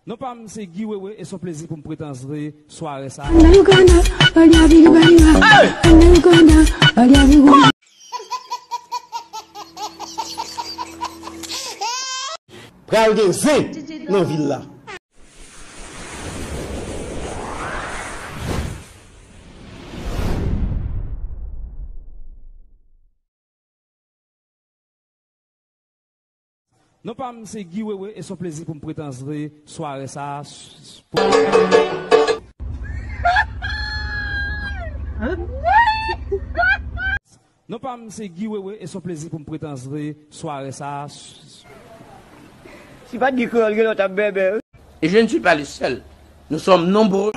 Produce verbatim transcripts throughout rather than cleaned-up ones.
Non pa m se Guy Wewe e s on plezi pou m prete antre sware sa. Andan Uganda, olye a big body wa. Andan Uganda, olye a big body. Pral gen zen nan vil la. Non pa m se Guy Wewe e s on plezi pou m prete antre sware sa a. Non pa m se Guy Wewe e s on plezi pou m prete antre sware sa a. Si pa t gen kreyòl, gen lòt ap bèbè. Et je ne suis pas le seul. Nous sommes nombreux.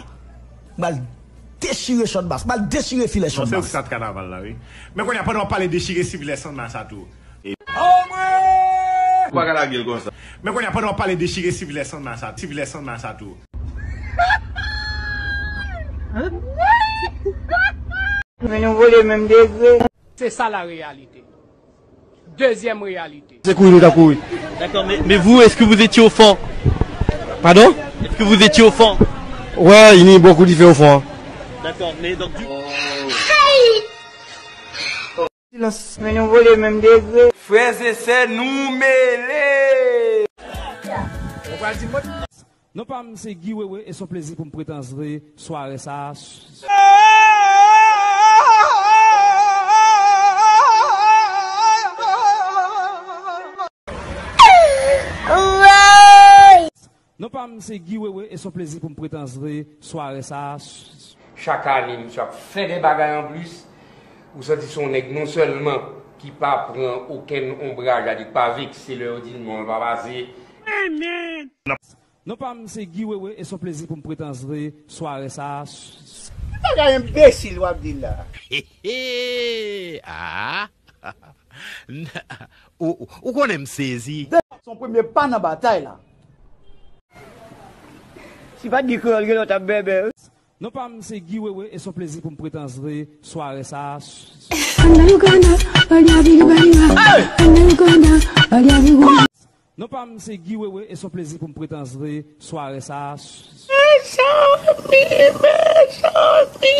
M pral dechire chòt bas, m pral dechire filè chòt bas. Non, se ou ki sat kanaval la, wi. Men kounye a, pandan w ap pale dechire si filè chòt bas sa tou. Ou pa ka lage l konsa. Men kounye a, pandan w ap pale dechire si filè chòt bas sa, si filè chòt bas sa tou. Men nou vole menm degre. Se sa la reyalite. Dezyèm reyalite. Se kouri nou t ap kouri. D'accord, mais, mais vous, est-ce que vous étiez au fond ? Pardon ? Est-ce que vous étiez au fond ? Ouais, il y a beaucoup de feu au fond. D'accord, mais donc du... Silans. Men nou vole menm degre. Frè e sè, nou mele. Non pa m se Guy Wewe e s on plezi pou m prete antre sware sa a. Non pa m se Guy Wewe e s on plezi pou m prete antre sware sa a. Chak ane, misye ap fè de bagay anplis. Ou santi se yon nèg non sèlman ki pa pran okenn onbraj, sa di pa vekse lè yo di l non, l pa pase. Non pa m se Guy Wewe e s on plezi pou m prete antre sware sa a. Bagay enbesil w ap di la. Ah. Ou, ou konnen m sezi. Se yon premye pa nan batay la. Si pa t gen kreyòl, gen lòt ap bèbè. Non pa m se Guy Wewe e s on plezi pou m prete antre sware sa a. Andan Uganda, olye a big body wa. Andan Uganda, olye a big body. Non pa m se Guy Wewe e s on plezi pou m prete antre sware sa a. Mezanmi, mezanmi.